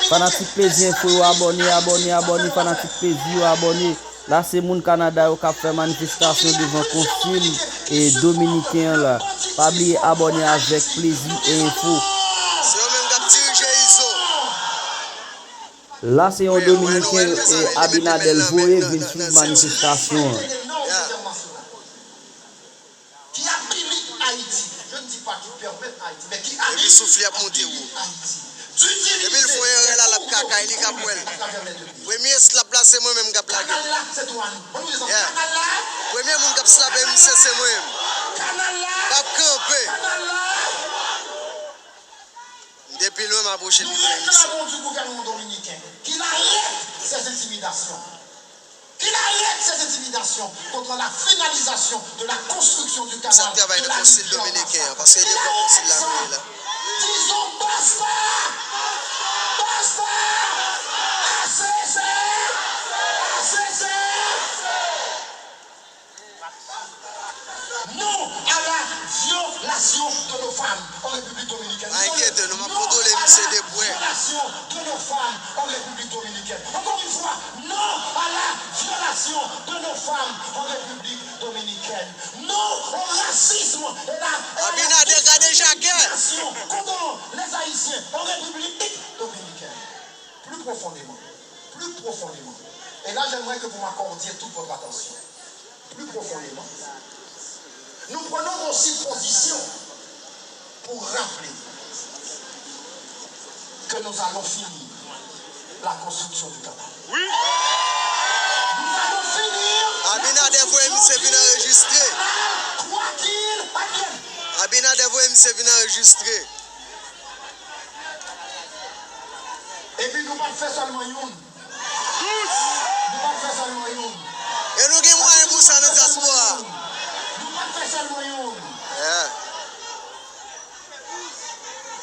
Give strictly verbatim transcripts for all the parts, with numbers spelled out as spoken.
Fanatik Plezi Enfo yo abòne, abòne, abòne, fanatik Plezi yo abòne. La se moun Kanada yo k ap fè manifestasyon devan konsil e dominiken an la. Pa bliye abòne avèk Plezi Enfo. Se yo menm k ap dirije Izo. La se yon dominiken e Abinader voye vin swiv manifestasyon an. Ki abilite Ayiti, je ne dis pas qui permet Ayiti, mais qui abilite Ayiti. Epi soufle ap monte wo. Epi l fè yon erè la, l ap kakay, li k ap wè l. Premye slap la, se mwen menm k ap lage l. Yeah. Premye moun k ap slape misye, se mwen menm. P ap kanpe. M te pi lwen, m apwoche pi pre misye. Nous réclamons du gouvernement dominicain qu'il arrête ces intimidations. Qu'il arrête ces intimidations contre la finalisation de la construction du canal de la rivière Massacre. Sa k travay nan konsil dominiken an, paske e devan konsil la nou ye la. Disons basta! Basta! Ase se! Ase se! Non à la violation de nos femmes en République dominicaine. Pa enkyete nou, m ap kontwole misye de prè. Violation de nos femmes en République dominicaine. Encore une fois, non à la violation de nos femmes en République dominicaine. Non au racisme et la, et à la discrimination contre les Haïtiens en République dominicaine. Plus profondément, plus profondément, et là j'aimerais que vous m'accordiez toute votre attention. Plus profondément, nous prenons aussi position pour rappeler que nous allons finir la construction du canal. Oui. Nous allons finir la construction du canal, quoi qu'il advienne. Abinader voye misye vin anrejistre. Abinader voye misye vin anrejistre. Epi nou p ap fè sèlman youn. Nou p ap fè sèlman youn. E nou gen mwayen pou sa nan dyaspora. Nou p ap fè sèlman youn. Yeah.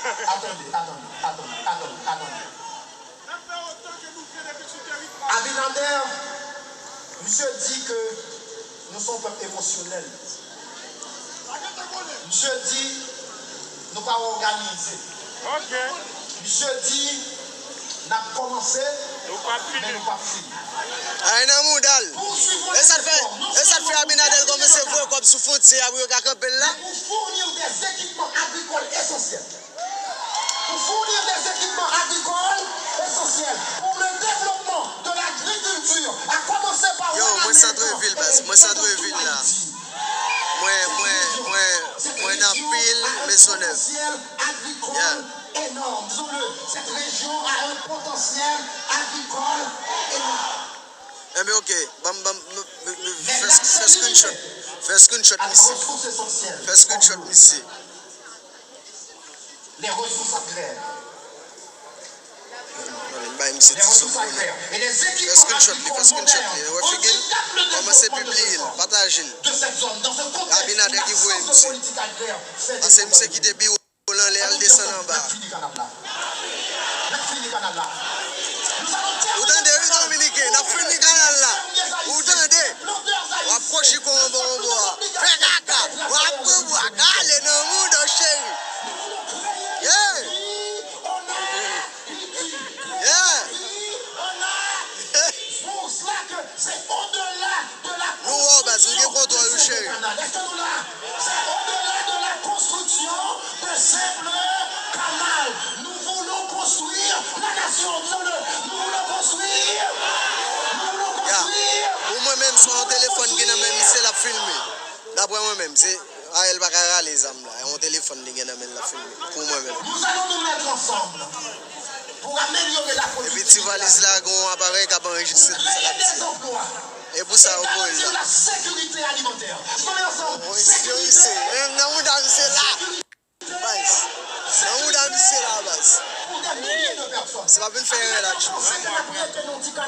Attendez, attendez, attendez, attendez, attendez. Abinader, misye di ke nou se yon pèp emosyonèl. Misye di nou pa òganize. Misye di n ap kòmanse, men nou p ap fini. Ay nan mouda l. E sa k fè, e sa k fè Abinader kòmanse voye kòb sou fwontyè a pou yo ka kanpe l la. Pour fournir des équipements agricoles essentiels. Pour fournir des équipements agricoles essentiels pour le développement de l'agriculture, à commencer par la Mwen santre vil, baz. Mwen santre vil la. Mwen, mwen, mwen, mwen nan pil Mezonèv. Yeah. Énorme. Disons-le, cette région a un potentiel agricole énorme. Enben, ok. Ban m, ban m, m, m, m, fè, fè screenshot. Fè screenshot misye. Fè screenshot misye. Les ressources agricoles. Bay misye ti souri. Fè screenshot li, fè screenshot li. Wè figi l? Kòmanse pibliye l, pataje l. Abinader ki voye misye. Paske misye kite biwo l anlè, al desann anba. Ou tande wi, Dominiken, n ap fini kanal la. Ou tande? W ap pran chiko anba yon bò a. Fè kaka. W ap pran bwa kale nan mouda w, cheri. Yeah. Yeah. Nou wè w, baz, nou gen kontwòl ou, cheri. C'est au-delà de la construction de simples canals. Nous voulons construire la nation. Disons-le, nous voulons construire. Nous voulons construire. Pou mwen menm, se yon telefòn ki nan men misye, l ap filme. Daprè mwen menm, se Ariel pa ka rale zam la. E yon telefòn li gen nan men l, l ap filme. Pou mwen menm. Nous allons nous mettre ensemble pour améliorer la politique. Epi ti valiz la, gen yon aparèy k ap anrejistre tout sa k ap di. E pou sa yo voye l la. Sur la sécurité alimentaire. Disons-le ensemble. Sécurité. Menm nan mouda misye la. Baz. Nan mouda misye la, baz. Se pa vin fè erè la, tchou.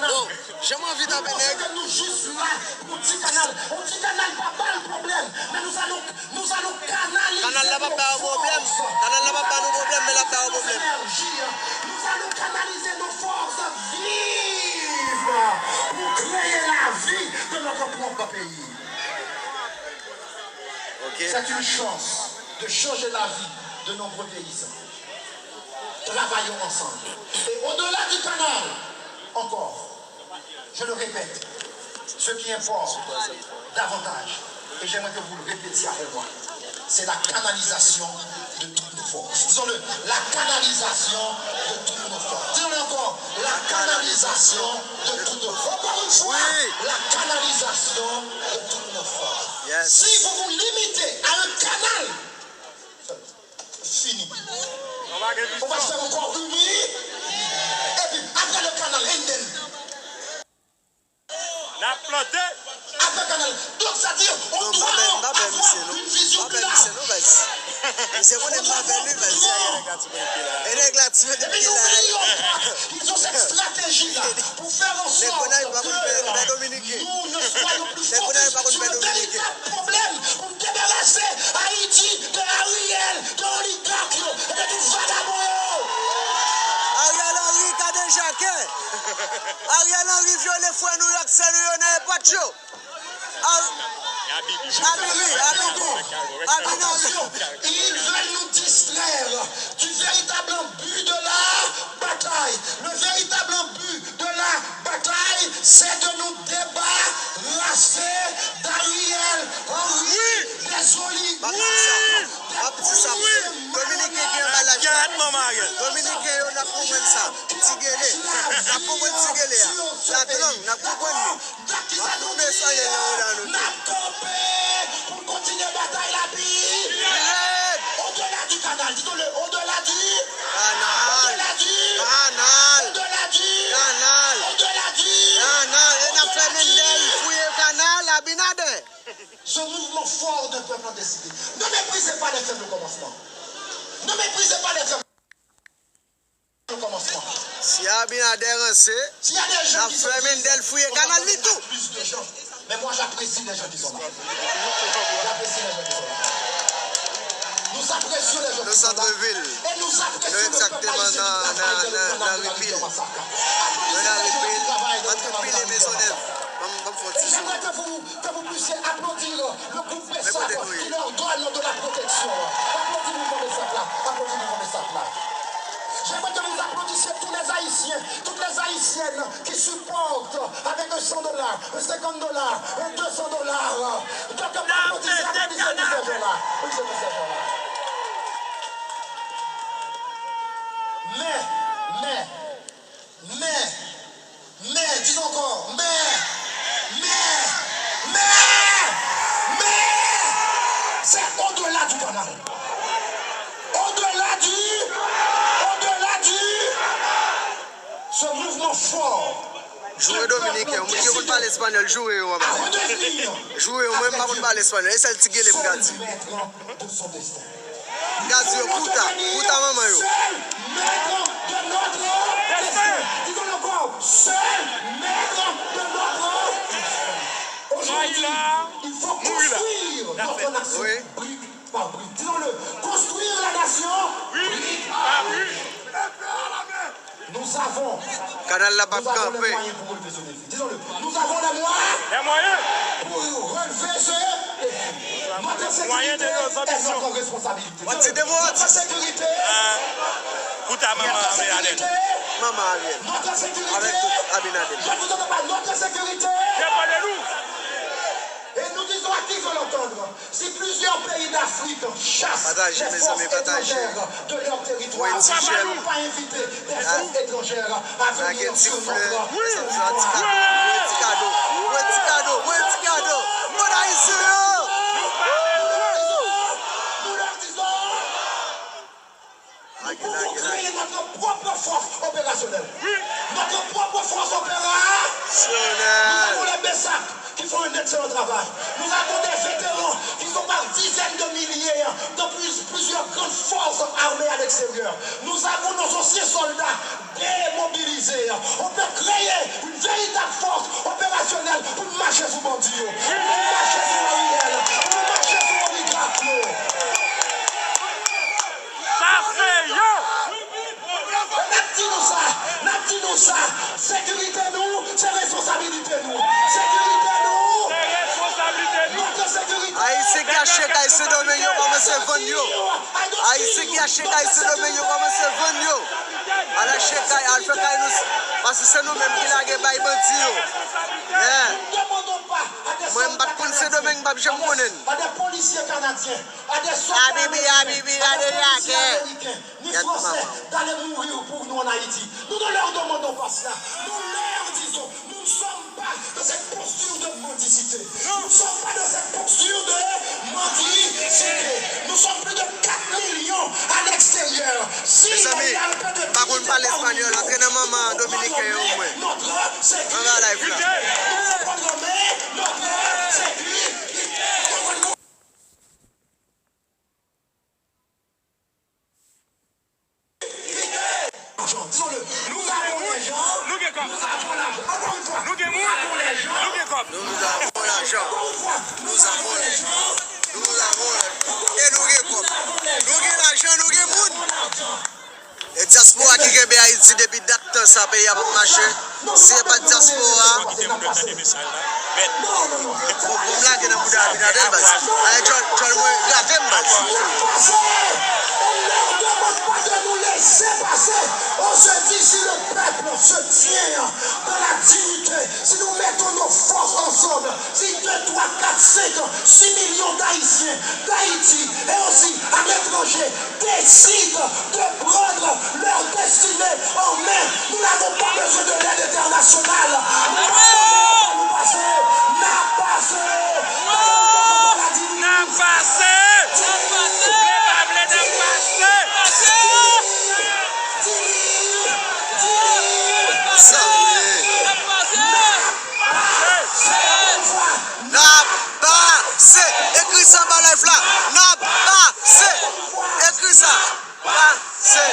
Bon, jan m anvi tape nèg. Kanal la p ap ba yo pwoblèm. Kanal la p ap ba nou pwoblèm, men l ap ba yo pwoblèm. Nous allons canaliser nos forces vives pour créer la vie de notre propre pays. Ok. C'est une chance de changer la vie de nombreux paysans. Travaillons ensemble. Et au-delà Je le répète, ce qui importe davantage, et j'aimerais que vous le répétiez après moi, c'est la canalisation de toutes nos forces. Disons-le, la canalisation de toutes nos forces. Disons-le encore, la canalisation de toutes nos forces. Encore une fois, la canalisation de toutes nos forces. Si vous vous limitez à un canal, fini. Ou va fè yon kò uni, epi apre le canal, and then N ap plante. Apre kanal. Donk sa di, on doit avoir une vision claire. Misye konnen m pa bèl li, bèl si a gen nèg la ti konnen ki la. E nèg la ti konnen ki la. Ils ont cette stratégie-là pour faire en sorte que nous ne soyons plus focus sur le véritable problème. Pou n debarase Ayiti de Ariel, de oligak yo e de tout vagabon yo. Ariel Henry kadejake. Ariel Henry vyole frè nou yo ak sè nou yo nan enpòt yo. Abibi, Abibi, Abibi. Attention, ils veulent nous distraire du véritable but de la bataille. Le véritable but de la bataille, c'est de nous débarrasser d'Ariel Henry, des oligarques, des policiers. Dominiken gen anba live la. Dominiken yo n ap konprann sa. Ti gele. N ap konprann ti gele a. Latlang, n ap konprann li. N ap konprann sa. N ap kanpe pou n kontinye batay la pi rèd. Au-delà du canal, disons-le, au-delà du kanal. Kanal. Kanal. Kanal. E n ap fè Mendel fouye kanal Abinader. Ce mouvement fort d'un peuple en décidé. Ne méprisez pas les faibles au commencement. Ne méprisez pas les faibles au commencement. Si Abinader ranse, n ap fè Mendel fouye kanal li tou. Mais moi, j'apprécie les gens qui sont là. J'apprécie les gens qui sont là. Nous apprécions les gens qui sont là. Et nous apprécions le peuple haïtien qui travaille dans le canal de la rivière Massacre. Applaudissez les gens qui travaillent dans le canal de la rivière Massacre. Et j'aimerais que vous, que vous puissiez applaudir le groupe BESAP qui leur donne de la protection. Applaudissez le mouvement BESAP là. Applaudissez le mouvement BESAP là. J'aimerais que vous applaudissiez tous les Haïtiens, toutes les Haïtiennes qui supportent avec un cent dollars, un cinquante dollars, un deux cents dollars. Donc, applaudissez, applaudissez tous ces gens-là. Applaudissez tous ces gens-là. Mais, mais, mais, mais, disons encore, mais, mais, mais, mais, c'est au-delà du canal. Au-delà du, au-delà du, ce mouvement fort. Joure Dominiken yo, moun ki konn pale espanyòl, joure yo, manman. Joure yo, mwen, m pa konn pale espanyòl. E sèl ti gele m ka di. M ka di yo, puta, puta manman yo. Seul maître de notre destin. Disons-le encore, seul maître de notre destin. Aujourd'hui, il faut construire notre nation brique par brique. Disons-le, construire la nation brique par brique. Nous avons, kanal la p ap kanpe. Disons-le, nous avons les moyens pour relever ce défi. Notre sécurité est notre responsabilité. Notre sécurité, Kouta manman Ariel. Manman Ariel. Notre sécurité, Avèk tout Abinader. Je ne vous entends pas, notre sécurité. Et nous disons à qui veut l'entendre. Si plusieurs pays d'Afrique chassent les forces étrangères de leur territoire, nous n'allons pas inviter des forces étrangères à venir sur notre territoire. Nous leur disons, nous leur disons, Nous pouvons créer notre propre force opérationnelle. Notre propre force opérationnelle. Nous avons les BESAP qui font un excellent travail. Nous avons des vétérans qui sont par dizaines de milliers dans plus- plusieurs grandes forces armées à l'extérieur. Nous avons nos anciens soldats démobilisés. On peut créer une véritable force opérationnelle pour marcher sous bandi, pour marcher sous Ariel, pour marcher sous oligarque. Sa se yo! N ap di nou sa, n ap di nou sa, sekirite nou, se responsabilite nou. Sekirite nou, Se responsablite nou. Notre sécurité. Ayisyen ki achte kay Sendomeng yo kòmanse vann yo. Ayisyen ki achte kay Sendomeng yo kòmanse vann yo. Al achte kay, al fè kay nou. Paske se nou menm ki lage bay bandi yo. Yeah. Mwen, m pa t konn Sendomeng, m p ap janm konnen. Abibi, Abibi, gade Jacques. Ni Français d'aller mourir pour nous en Haïti. Nous ne leur demandons pas cela. Nous leur disons, nous ne sommes pas dans cette posture de mendicité. Nous ne sommes pas dans cette posture de mendicité. Nous sommes plus de quatre millions à l'extérieur. Si Mezanmi, pa konn pale espanyòl, antre nan manman dominiken yo, mwen. Anba live la. Notre sécurité. Disons-le, nous avons les gens, nous avons l'argent. Encore une fois, nous avons les gens, nous avons l'argent. Nous, nous avons l'argent. Encore une fois, nous avons les gens, nous avons l'argent. E nou gen kòb. Nou gen lajan, nou gen moun. E dyaspora ki kenbe Ayiti depi dat tan sa, peyi a p ap mache. Si se pa t dyaspora, bon, bon, m lage nan bouda Abinader, baz. Ay, djòl, djòl mwen rate m, baz. N ap pase! On ne leur demande pas de nous laisser passer. On se dit, si le peuple se tient dans la dignité, si nous mettons nos forces ensemble, si deux, trois, quatre, cinq, six millions d'Haïtiens, d'Haïti et aussi à l'étranger, décident de prendre leur destinée en main. Nous n'avons pas besoin de l'aide internationale. N ap pase! N ap pase! N ap pase! Vle pa vle, n ap pase! Sa vle. N ap pase! Ekri sa anba live la. N ap pase! Ekri sa. Pase!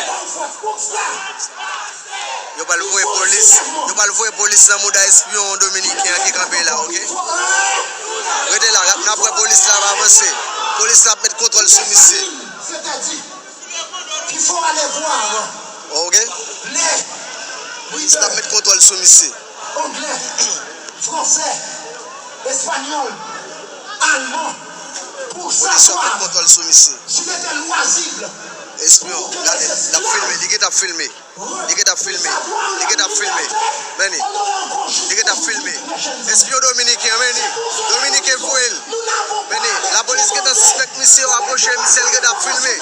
Yo pral voye polis. Yo pral voye polis nan mouda espyon dominiken an ki kanpe la, oke? Rete la, n ap wè polis la ap avanse. Polis la ap met kontwòl sou misye. Qu'il faut aller voir. Oke? Polis la ap met kontwòl sou misye. Anglè, fransè, espanyòl, alman, pou savoir s'il était loisible. Espyon, gade, l ap filme, li gentan ap filme. Li gentan ap filme, li gentan ap filme. Meni, li gentan ap filme. Espyon dominiken, meni. Dominiken voye l. Meni, lapolis gentan sispèk misye, yo apwoche misye, li gentan ap filme.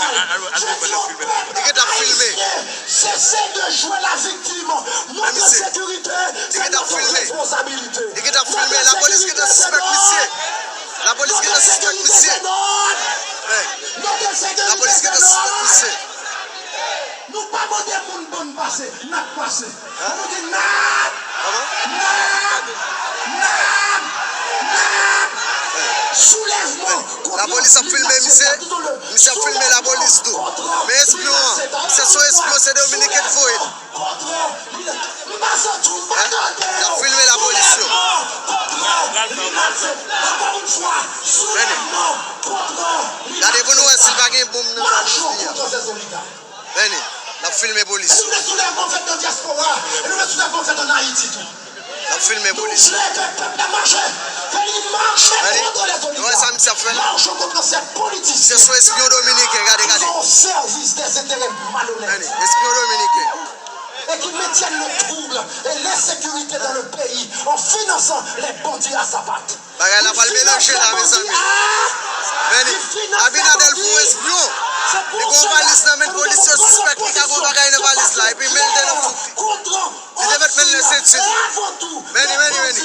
Li gentan ap filme. Cessez de jouer la victime. Notre sécurité, c'est notre responsabilité. Li gentan ap filme. Lapolis gentan sispèk misye. Lapolis gentan sispèk misye. Lapolis gentan sispèk misye. Nou pa mande moun ban n pase, n ap pase. An nou di n ap, n ap, n ap, n ap. Soulèvman kont... Lapolis ap filme misye. Misye ap filme lapolis tou. Men espyon an, misye se yon espyon, se dominiken k voye l. Kont... M pa santi w, m pa tande w. L ap filme lapolis yo. Soulèvman kont... Ankò yon fwa, soulèvman kont... Gade pou nou wè si l pa gen bonm nan valiz li a. Meni, l ap filme polis yo. E nou vle soulèvman fèt nan dyaspora, e nou vle soulèvman fèt ann Ayiti tou. L ap filme polis yo. Nou vle ke pèp la mache, ke li mache kont lèzoliga, mache kont sèt politisyen ki o sèvis dè enterè malonèt. Meni, espyon dominiken. Et qui maintiennent le trouble et l'insécurité dans le pays en finançant les bandits à sapates. Bagay la pral melanje la, mezanmi. Meni, Abinader fè yon espyon. Li gen yon valiz nan men polis yo, sispèk li ka gen yon bagay nan valiz la, epi men l te nan fouk li. Li te mèt men l nan senti l. Meni, meni, meni.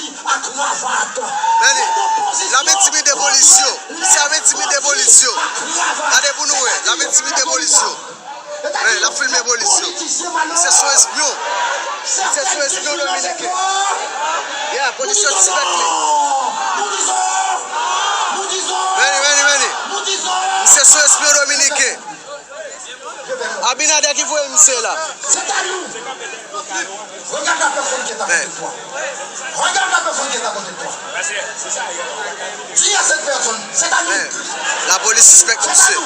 Meni, l ap entimide polis yo. Misye ap entimide polis yo. Gade pou nou wè, l ap entimide polis yo. Men, l ap filme polis yo. Misye se yon espyon. Misye se yon espyon dominiken. Yeah, polis yo sispèk li. Meni, meni, meni. Misye se yon espyon dominiken. Abinader ki voye misye la. Regarde la personne qui est à côté de toi. Regarde la personne qui est à côté de toi. Dis à cette personne, c'est à nous. Men, lapolis sispèk misye.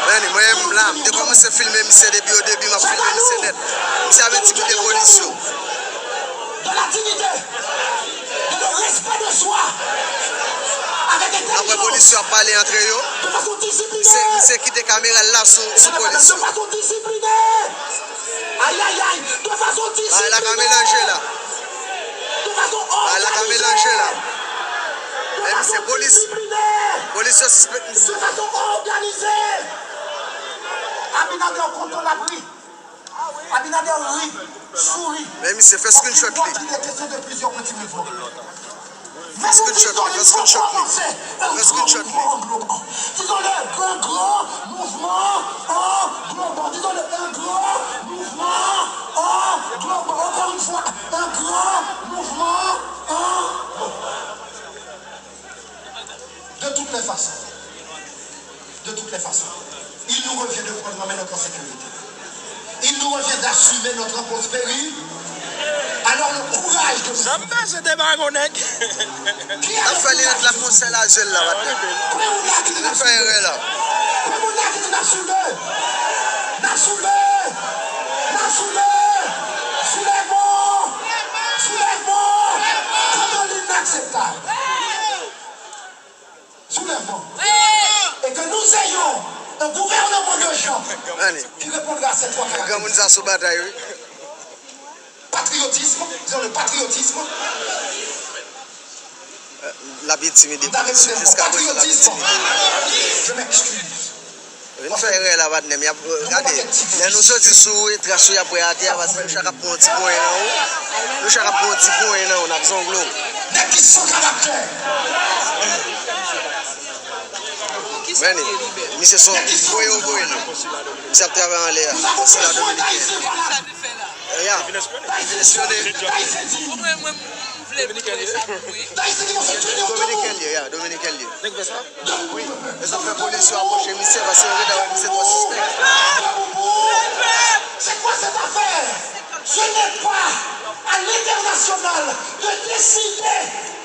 Men, mwen menm la, m te kòmanse filme misye depi o debi, m ap filme misye nèt. Misye ap entimide polis yo. Dans la dignité, dans le respect de soi, avec intelligence. Apre polis yo ap pale antre yo. De façon disciplinée. Misye, misye kite kamera l la sou, sou polis yo. De façon disciplinée. Ay, ay, ay, de fason disiplinen. Bagay la ka melanje la. Polis yo sispèk misye. De fason òganize. Abinader kontan l ap ri. Abinader ri, souri. Men misye fè screenshot li. Fè screenshot li, fè screenshot li. Fè screenshot li. Disons le grand, grand mouvement en globant. Disons le un grand mouvement en globant. Encore une fois, un grand mouvement en globant. De toutes les façons, de toutes les façons, il nous revient de prendre en main notre sécurité. Il nous revient d'assumer notre prospérité. Alors le courage de... Sa m pase te pa konnen. N ap fè linèt la fè yon sèl a zyèl la, patnè. Konbyen moun la ki di n ap soulve? Konbyen moun la ki di n ap soulve? N ap soulve! N ap soulve! Soulèvman! Soulèvman! Kontan li inakseptab. Soulèvman. Et que nous ayons un gouvernement de gens qui répondra à ces trois caractéristiques. Granmoun sa sou batay, wi. Patriotisme, disons le patriotisme. L ap entimide. Jiska prezan, l ap entimide. Je m'excuse. Vin fè erè la, patnè m. Y ap, gade, lè nou soti sou ou, e tras ou y ap wè atè a, paske nou chak ap pran yon ti ponyen nan ou. Nou chak ap pran yon ti ponyen nan ou, n ap zongle w. Nèg ki san karaktè. Men, misye son voye ou voye nou. Misye ap travay anlè a. Konsila dominiken an. Ya. Espyone. Dominiken li ye, ya, dominiken li ye. Wi, e sa fè polis yo apwoche misye, paske yo gentan wè misye twò sispèk. C'est quoi cette affaire? Ce n'est pas à l'international de décider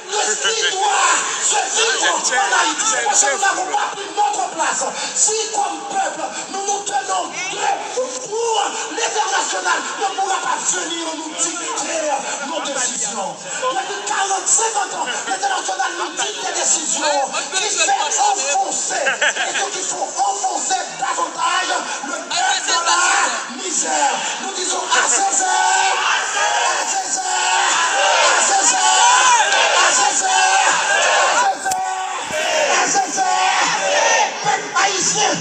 de l'histoire se vivre en Haïti, parce que nous n'avons pas pris notre place. Si, comme peuple, nous nous tenons debout, l'international ne pourra pas venir nous dicter nos décisions. Depi karant, senkant an, entènasyonal nou di de desizyon ki fè anfonse, e ki fè anfonse davantaj le pèp nan la mizè. Nou dizon a Sezè, a Sezè, a Sezè, a Sezè, a Sezè, a Sezè, pèp ayisyen.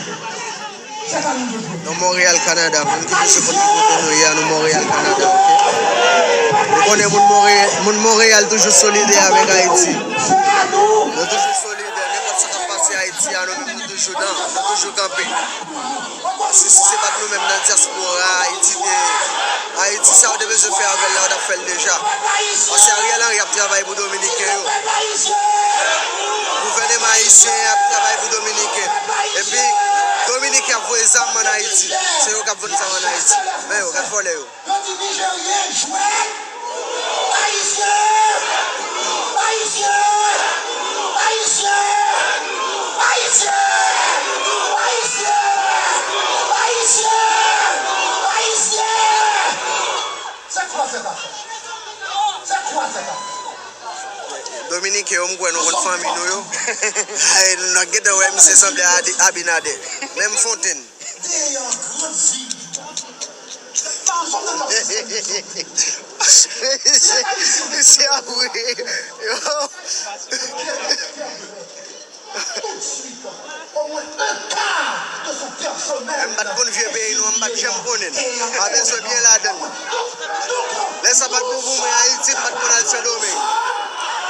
Nou Monreyal, Kanada, moun ki toujou konn ki kote nou ye a, nou Monreyal, Kanada, oke? Nou konnen moun Monreyal, moun Monreyal toujou solidè avèk Ayiti. Nou toujou solidè, nenpòt sa k ap pase Ayiti a, nou menm nou toujou dan, nou toujou kanpe. Paske si se pa t nou menm nan dyaspora a, Ayiti te, Ayiti sa yo te bezwen fè avè l la, yo t ap fè l deja. Paske Ariel Henry ap travay pou Dominiken yo. Gouvènman ayisyen ap travay pou Dominiken. Epi, Dominiken ap voye zam ann Ayiti. Se yo k ap vann zam ann Ayiti. Men yo, gad vòlè yo. Yo di Nijeryen jwèt. Ayisyen! Ayisyen! C'est quoi cette affaire? C'est quoi cette affaire? Dominiken yo, m kwè nou konn fanmi nou yo. Ay, nou gentan wè misye sanble a Adi-, Abinader. Menm fontenn. Dèyè an gran zig. Nous sommes dans notre système de santé. Misye ap ri. Yo. Tout de suite, au moins un quart de son personnel. M pa t konn vye peyi nou an, m pa t janm konnen l. Pa bezwen byen ladan l. Lè sa pa t bon pou mwen, Ayiti, m pa t konn al Sendomeng.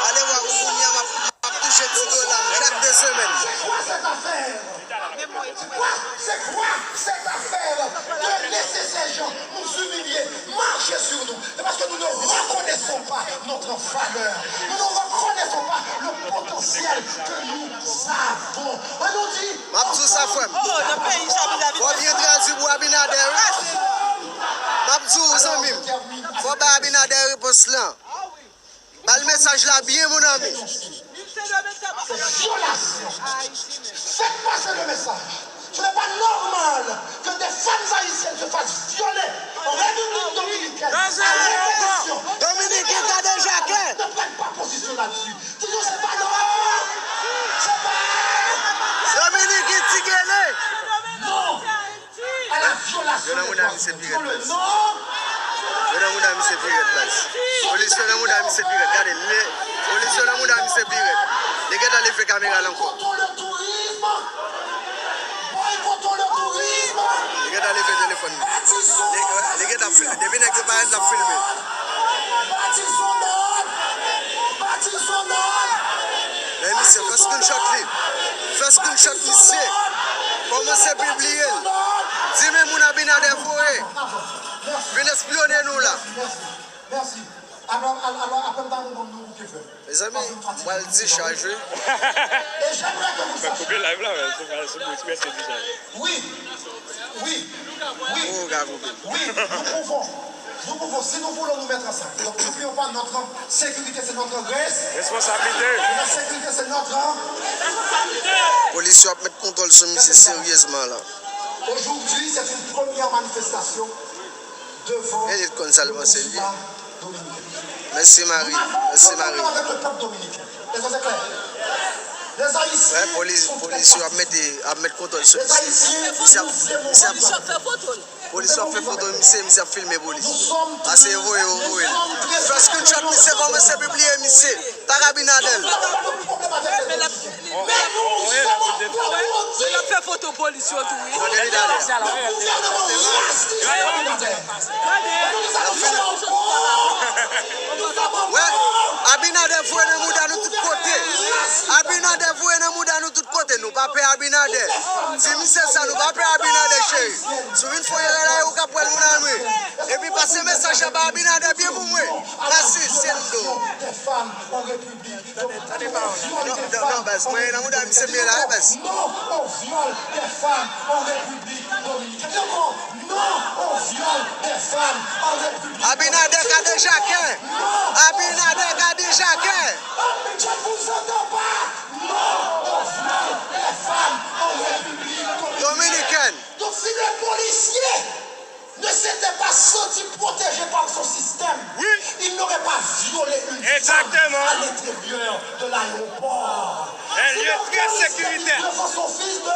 Ale wè ou kounye a, m ap, m ap touche ti dola m chak de semèn. C'est quoi cette affaire? C'est quoi, c'est quoi cette affaire de laisser ces gens nous humilier, marcher sur nous? C'est parce que nous ne reconnaissons pas notre valeur. Nous ne reconnaissons pas le potentiel que nous avons. On nous dit, m ap di w sa, frè m. Fò w byen tradui pou Abinader, wi. M ap di w, zanmi m. Fò w bay Abinader repons lan. Ba l mesaj la byen, mon ami. C'est violation. Faites passer le message. Ce n'est pas normal que des femmes haïtiennes se fassent violer en République dominicaine à l'agression. Dominiken ta deja klè. Ne prennent pas position là-dessus. Dis-nous, c'est pas normal. C'est pas... Dominiken ti gele. Non. À la violation des droits humains. Disons le non. Yo nan mouda misye pi rèd, baz. Polis yo nan mouda misye pi rèd. Gade, li, polis yo nan mouda misye pi rèd. Li gentan leve Kamera l ankò. Boycottons le tourisme. Boycottons le tourisme. Li gentan leve telefòn li. Li, li gentan filme. Depi nèg yo parèt, l ap filme. Bâtissons Nord. Bâtissons Nord. Men misye, fè screenshot li. Fè screenshot misye. Kòmanse pibliye l. Di men moun Abinader voye. Vin espyone nou la. Merci. Alò, alò, apre m ta konprann nou pou ke fè. Mezanmi, m pral dechaje wi. Et j'aimerais que vous sachiez. Koupe live la, men, se pa sou mwen ki mèt dechaje. Oui, oui, oui, oui, nous pouvons, nous pouvons, si nous voulons nous mettre ensemble. Donc, n'oublions pas, notre sécurité, c'est notre res-, responsabilité. La sécurité, c'est notre responsabilité. Polis yo ap met kontwòl sou misye seryezman la. Aujourd'hui, c'est une première manifestation devant le consulat dominicain. Mèsi Mari, mèsi Mari. Nous avons rendez-vous avec le peuple dominicain. Est-ce que c'est clair? Les Haïtiens sont très pacifiques. Wè, polis, polis yo ap mete, ap met kontwòl sou misye. Misye ap, misye ap, polis yo ap fè foto misye, misye ap filme polis. Ase voye yo voye l. Fè screenshot misye, kòmanse pibliye misye. Tag Abinader. Men l ap fè foto polis yo tou wi. Tande li talè. Wè, Abinader voye nan mouda nou tout kote. Abinader voye nan mouda nou tout kote. Nou pa pè Abinader. Di misye sa, nou pa pè Abinader, cheri. Si w vin fè yon erè la, e ou k ap pran l pou nan mwen. Epi pase mesaj la ba Abinader byen pou mwen. Mèsi, Sendo. Non, non, non, baz, mwen nan mouda misye m ye la, wi, baz. Non au viol des femmes en République dominicaine. Encore, non au viol des femmes en République dominicaine. Abinader ka dejakè. Non. Abinader ka dejakè. Je ne vous entends pas. Non au viol des femmes en République dominicaine. Dominicaine. Donc, si les policiers ne s'était pas senti protégé par son système, oui, il n'aurait pas violé une femme à l'intérieur de l'aéroport. Exactement. Un lieu très sécuritaire. Devant son fils de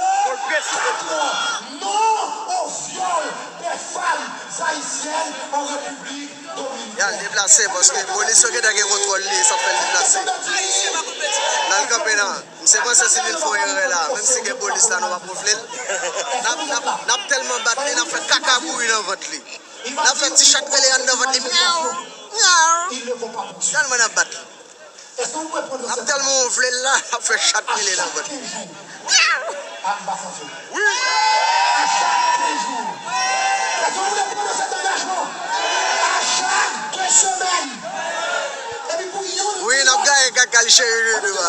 quatre ans. Non au viol des femmes haïtiennes en République dominicaine. Y al deplase, paske polis yo gentan gen kontwòl li, sa fè l deplase. L al kanpe nan. Misye panse si li fè yon erè la, menm si gen polis la, nou p ap wonfle l. N ap, n ap, n ap tèlman bat li, n ap fè kaka bouri nan vant li. N ap fè ti chat rele anndan vant li, myaw, myaw. Tèlman n ap bat li. N ap tèlman wonfle l la, n ap fè chat rele nan vant li. Myaw. Wi. Wi, n ap gaye kaka l cheri doudou a.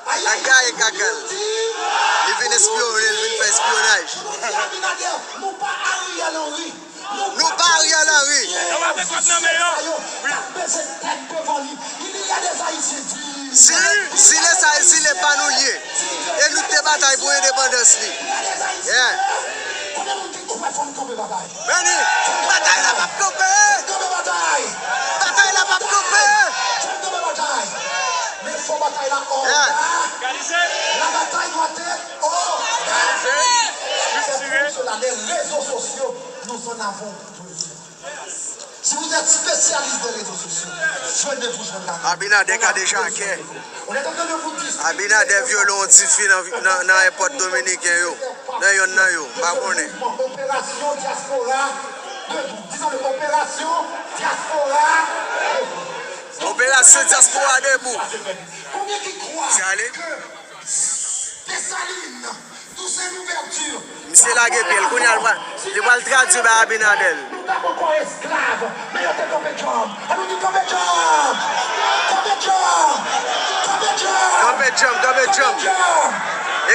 N ap gaye kaka l. Li vin espyone, li vin fè espyonaj. Nou pa Ariel Henry. Nou pa Ariel Henry. Si, si le sa, si le pa nou l ye. E nou te batay pou endepandans li. Yeah. Meni, batay la p ap kanpe. Batay la p ap kanpe. Yeah. C'est pour cela, les réseaux sociaux, nous en avons besoin. Si vous êtes spécialiste des réseaux sociaux, venez vous joindre à nous. Abinader ka dejakè. On est en train de vous distribuer. Abinader vyole yon ti fi nan, nan, nan èpòt dominiken yo. Nan yonn nan yo, m pa konnen. Opération Diaspora Debout. Disons-le, Opération Diaspora Debout. Operasyon Dyaspora Debou. Combien qui croient que Dessalines, Toussaint Louverture, misye lage pye l, kounye a l pral, li pral tradui bay Abinader. Nous avons encore esclaves, mais on te kanpe djanm. An nou di kanpe djanm. Kanpe djanm. Kanpe djanm. Kanpe djanm, kanpe djanm. Kanpe djanm.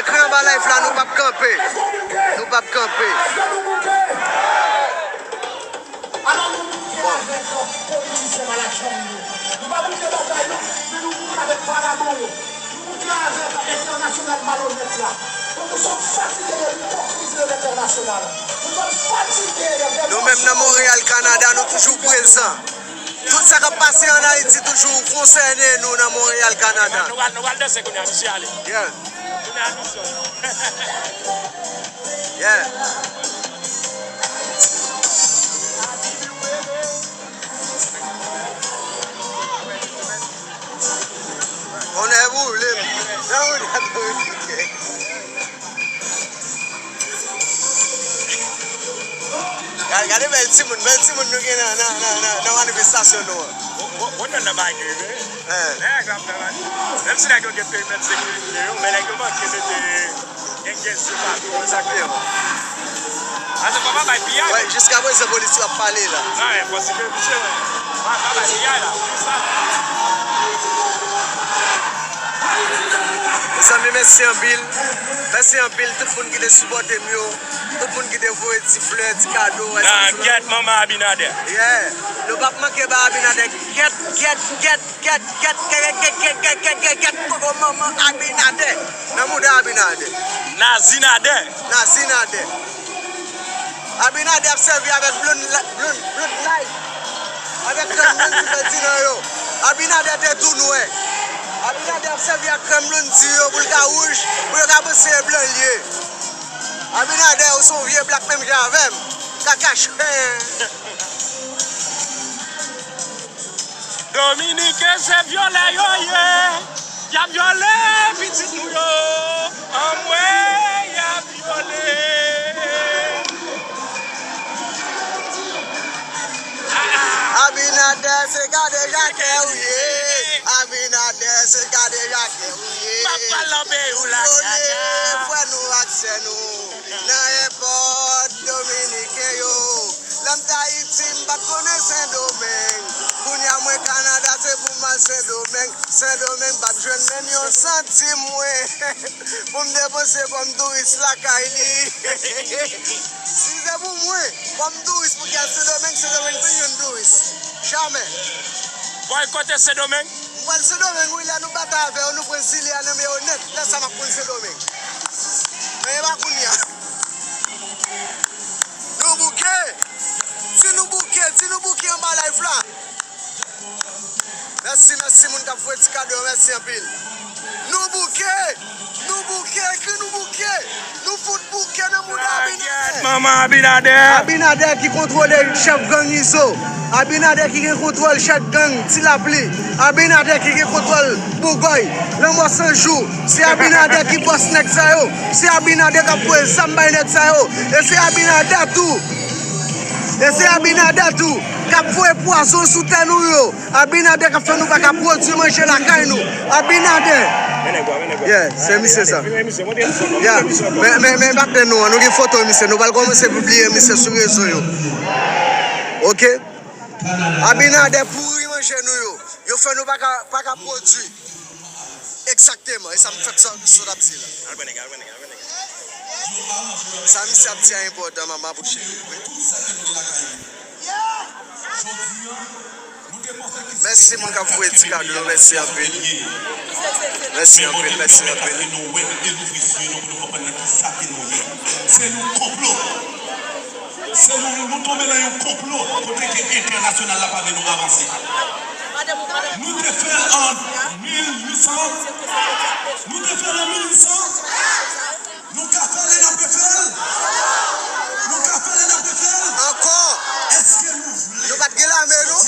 Ekri anba live la, nou p ap kanpe. Est-ce que nou bouke? Nou p ap kanpe. Est-ce que nou bouke? Alò nou bouke avèk politisyen malak chanm yo. Nou pa bouke batay nou, men nou bouke avèk vagabon yo. Nou bouke avèk entènasyonal malonèt la. Nous sommes fatigués de l'hypocrisie de l'international. Nous sommes fatigués de... Nou menm nan Monreyal, Kanada, nou toujou prezan. Tout sa k ap pase ann Ayiti toujou konsène nou nan Monreyal, Kanada. Nou pral, nou pral danse kounye a, misye ale. Yeah. Kounye a nou sòt. Yeah. Onè Gade, gade bèl timoun, bèl timoun nou gen nan, nan, nan, nan, nan manifestasyon nou an. Bon, bon, bon, nan bagay yo, men. Hein. Nèg ap travay. Menm si nèg yo gen perimèt sekirite yo, men nèg yo manke mete Gen, gen sou patou. Egzakteman. Ase fò pa bay piyay. Wè, jiska prezan polis yo ap pale la. Non, men fò siveye misye, wè. Pa, pa bay piyay la. Sa. Mezanmi, mèsi anpil. Mèsi anpil tout moun ki te sipòte m yo. Tout moun ki te voye ti flè, ti kado. Nan, gyèt manman Abinader. Yeah. Nou p ap manke ba Abinader. Gyèt, gyèt, gyèt. Gèt, gèt, gèt, gèt, gèt, gèt, gèt, gèt, gèt, koko manman Abinader. Nan mouda Abinader. Nazinade. Nazinade. Abinader ap sèvi avèk blonde, la- blonde, blonde light. Avèk krèm blonde ti fè ti nan yo. Abinader te tou nwè. Abinader ap sèvi ak krèm blonde ti yo pou l ka wouj, pou yo ka panse e blan l ye. Abinader, ou se yon vye blak menm jan avè m. Kaka chen. Dominiken se vyolè yo ye. Y ap vyole pitit nou yo. Anmwe, y ap vyole. Abinader se kadejake ou ye. Abinader se kadejake ou ye. Papa lanbe ou la. Vyole frè nou ak sè nou. Nan èpòt dominiken yo. Lè m t Ayiti, m pa t konnen Sendomeng. Kounye a mwen Kanada, se pou m al Sendomeng. Sendomeng p ap jwenn menm yon santim mwen pou m depanse kòm touris lakay li. Si se pou mwen, kòm touris pou ki al Sendomeng, Sendomeng pa jwenn touris. Jamè. Bòy, kote Sendomeng? M pral Sendomeng, wi, lè nou batay avè yo, nou pran zile a nan men yo nèt. Lè sa m ap konn Sendomeng. Men e pa kounye a. Nou bouke! Di nou bouke, di nou bouke anba live la. Mèsi, mèsi moun k ap voye ti kado yo, mèsi anpil. Nou bouke! Nou bouke, ekri nou bouke! Nou fout bouke nan mouda Abinader! Manman Abinader! Abinader ki kontwole chèf gang Izo. Abinader ki gen kontwòl chèf gang Ti Lapli. Abinader ki gen kontwòl Bougòy. Lanmò San Jou. Se Abinader ki bòs nèg sa yo. Se Abinader k ap voye zam bay nèg sa yo. E se Abinader tou. E se Abinader tou k ap voye pwazon sou tè nou yo. Abinader k ap fè nou pa ka pwodui manje lakay nou. Abinader. Yeah, se misye sa. Yeah. Men, men, men patnè nou an, nou gen foto misye. Nou pral kòmanse pibliye misye sou rezo yo. Oke? Abinader pouri manje nou yo. Yo fè nou pa ka, pa ka pwodui. Egzakteman. E sa m fèk sa, sot ap di la. Sa misye ap di a enpòtan, manman, pou cheri. Mèsi moun k ap voye ti kado yo, mèsi anpil. Mèsi anpil, mèsi anpil. Se yon konplo. Se nou, nou tonbe nan yon konplo kote ke entènasyonal la pa vle nou avanse. Nou te fè l an mil uit san. Nou te fè l an mil uit san. Nou ka fè l e n ap refè l. Nou ka fè l e n ap refè l. Ankò. Èske nou vle... Nou pa t gen lame, non.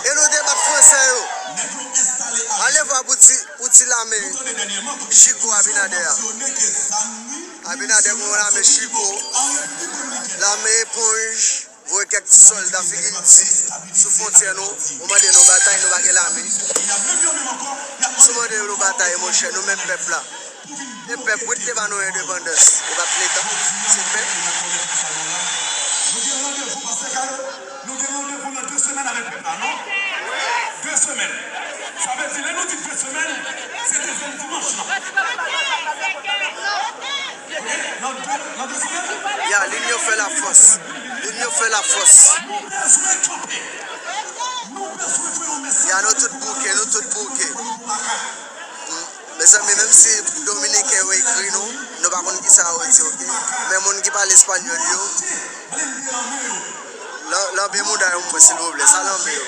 E nou te bat fransè yo. Nèg yo enstale... Ale vwa pou ti, pou ti lame chiko Abinader a. Abinader gen yon lame chiko, lame eponj, voye kèk ti sòlda figi l di sou fwontyè nou. Ou mande nou batay, nou pa gen lame. Si w mande nou batay, monchè, nou menm pèp la. E pèp wi ki te ba nou endepandans. E pa t Leta, se pèp. Nou gen randevou, pastè Kayo, nou gen randevou nan de semèn avèk pèp la, non? De semèn. Sa vle di, lè nou di de semèn, se dezyèm dimanch lan. Oke? Nan de, nan de semèn. Ya, l'union fait la force. L'union fait la force. Nou bezwen kanpe. Nou bezwen voye yon mesaj. Ya, nou tout bouke, nou tout bouke. Mezanmi, menm si Dominiken yo ekri nou, nou pa konn kisa yo di, oke? Men moun ki pale espanyòl yo, lan-, lanbe mouda yo pou mwen, silvouplè, sa lanbe yo.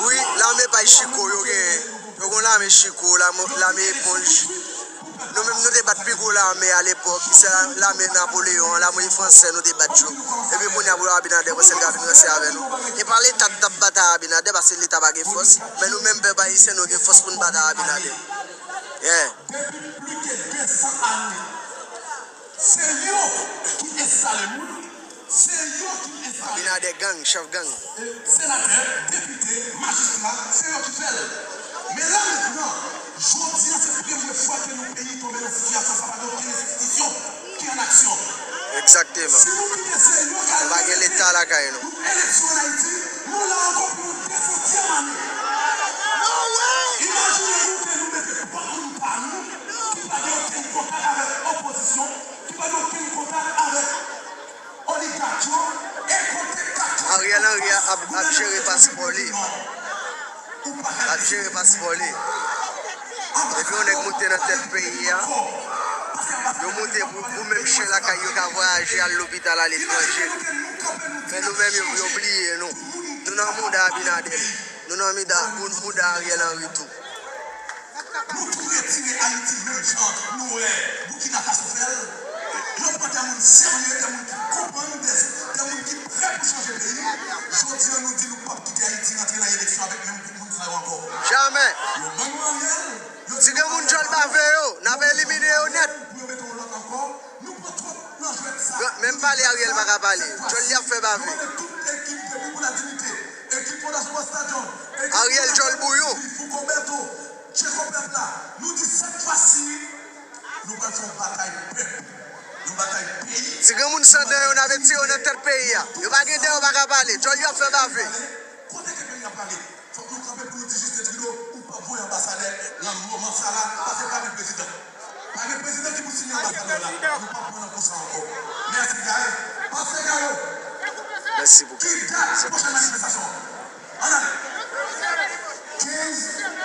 Wi, lame bay chiko yo genyen. Yo gen lame chiko, lame, lame eponj. Nou menm, nou te bat pi gwo lame alepòk, se la-, lame Napoleyon an, lame fransè, nou te bat yo. Epi kounye a, pou Abinader, paske l ka vin ranse avè nou. E pa Leta k t ap batay Abinader, paske Leta pa gen fòs. Men nou menm, pèp ayisyen, nou gen fòs pou n batay Abinader. Yeah. Depi plis ke de san ane, se yo ki enstale moun. Se yo ki enstale. Abinader gang, chèf gang. Senatè, depite, majistra, se yo ki fè l. Men la mentnan, jodi a se premye fwa ke yon peyi tonbe nan sitiyasyon sa, pa gen okenn enstitisyon ki an aksyon. Egzakteman. Si nou kite se yo k al rejte yon eleksyon ann Ayiti, nou la ankò pou yon desantyèm ane. Imajine nou ke nou mete pwòp moun pa nou ki pa gen okenn kontak avèk opozisyon, ki pa gen okenn kontak avèk Ariel Henry a ap, ap jere paspò li. L ap jere paspò li. Depi yon nèg moute nan tèt peyi a, yo moute pou, pou menm chen lakay yo ka vwayaje al lopital aletranje. Men nou menm, yo, yo bliye nou. Nou nan mouda Abinader. Nou nan mouda, mouda Ariel Henry tou. Nou tou retire Ayiti menm jan nou wè Burkina Faso fè l. Yo pran de moun serye, de moun ki konprann, de, de moun ki prè pou chanje peyi. Jodi a, nou di nou p ap kite Ayiti rantre nan eleksyon avèk menm gwoup moun sa yo ankò. Jamè! Yo ban nou Ariel, yo di nou Ariel pa vle. Ti granmoun djòl bave yo, n ap elimine yo nèt. Pou yo mete yon lòt ankò. Nou pran twòp nan jwèt sa. Menm pale Ariel pa ka pale. Djòl li ap fè bave. Nou mande tout ekip Debout pour la Dignité, ekip Fondasyon Busta John, ekip Ariel djòl bouyon. Fouco Bertho, Tcheko pèp la, nou di sèt fwa si, nou pral fè yon batay pèp, yon batay peyi. Ti granmoun san dan yo, n ap retire yo nan tèt peyi a. Yo pa gen dan, yo pa ka pale. Djòl yo ap fè bave. Kote ke peyi a prale? Fòk nou kanpe pou nou di Justin Trudeau, ou p ap voye anbasadè nan moman sa la, paske pa gen prezidan. Pa gen prezidan ki pou siyen anbasadè la. Nou p ap pran nan kou sa ankò. Mèsi, Gayo. Pastè Gayo. Mèsi pou ki dat pwochèn manifestasyon an? Ann ale. Kenz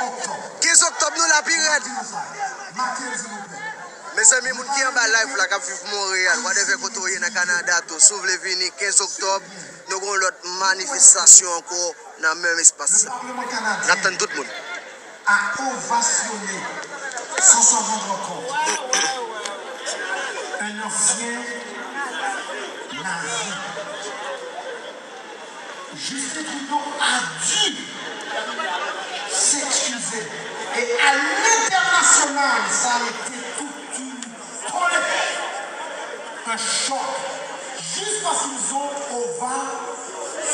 oktòb. Kenz oktòb, nou la pi rèd. Make l, silvouplè. Mezanmi, moun ki anba live la, k ap viv Monreyal, whatever kote w ye nan Kanada tou, si w vle vini, kenz oktòb, nou gen yon lòt manifestasyon ankò nan menm espas sa. Le Parlement canadien a ovationné, sans s'en rendre compte, un ancien nazi. Justin Trudeau a dû s'excuser. Et à l'international, ça a été toute une colère, un choc. Jusqu'à ce qu'ils ont ova-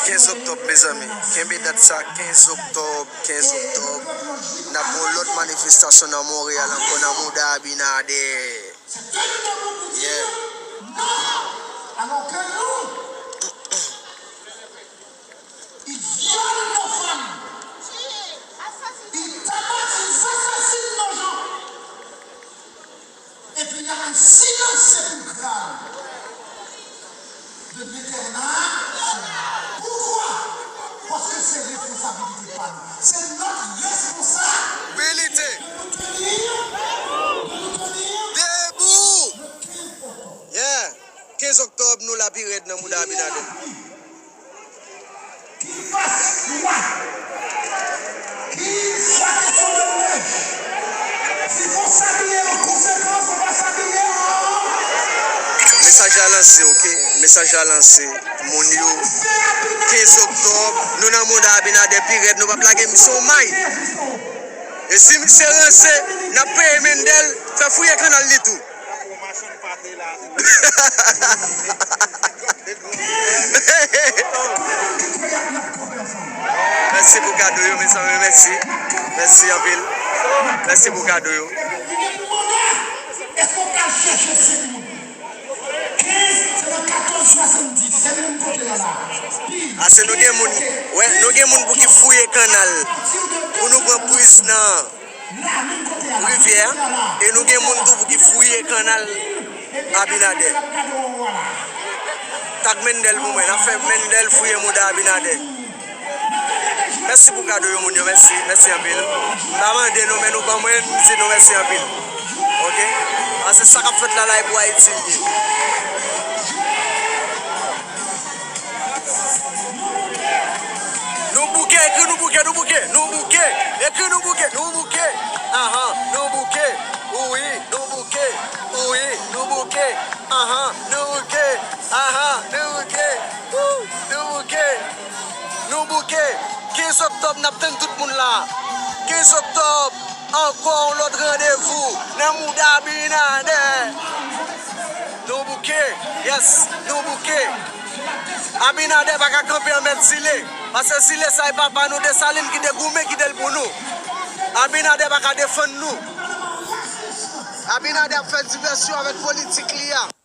Kenz oktòb, mezanmi. Kenbe dat sa, kenz oktòb, kenz oktòb. N ap gen yon lòt manifestasyon nan Monreyal ankò, nan mouda Abinader. Yeah. Alò ke nou, ils violent nos femmes, ils tabassent, ils assassinent nos gens. Et puis il y a un silence sépulcral de l'internat. Pourquoi? Paske se responsabilite pa nou. Se nòt responsabilite de nou tenir, de nou tenir debout. Le quinze octobre. Yeah. Kenz oktòb, nou la pi rèd nan mouda Abinader. Ki fas lwa? Ki sa kesyon de lèj? Si fò sabliye an konsekans, fò pa sabliye an. Mesaj la lanse, oke? Mesaj la lanse. Moun yo, kenz oktòb, nou nan mouda Abinader pi rèd, nou p ap lage misye yon may. E si misye ranse, n ap peye Mendel, fè fouye kannal li tou. Mèsi pou kado yo, mezanmi, mèsi. Mèsi anpil. Mèsi pou kado yo. Èske w pral chèche senk moun? Kenz, se nan katòz swasanndis, senk moun kote a la. Ase nou gen moun, wè, nou gen moun pou ki fouye kannal pou nou pran priz nan rivyè a, e nou gen moun tou pou ki fouye kannal Abinader. Tag Mendel pou mwen, n ap fè Mendel fouye mouda Abinader. Mèsi pou kado yo, moun yo, mèsi, mèsi anpil. M pa mande nou, men nou ban mwen, m di nou mèsi anpil. Oke? Paske sa k ap fèt la, la, e pou Ayiti l ye. Nou bouke, ekri nou bouke, nou bouke, nou bouke. Ekri nou bouke, nou bouke. Ahan, nou bouke. Wi, nou bouke. Wi, nou bouke. Ahan, nou bouke. Ahan, nou bouke. Woo, nou bouke. Nou bouke. Kenz oktòb, n ap tann tout moun la. Kenz oktòb, ankò yon lòt randevou nan mouda Abinader. Nou bouke. Yes, nou bouke. Abinader pa ka kanpe an mèt zile. Paske zile sa e papa nou Desalin ki te goumen kite l pou nou. Abinader pa ka defann nou. Abinader ap fè divèsyon avèk politik li a.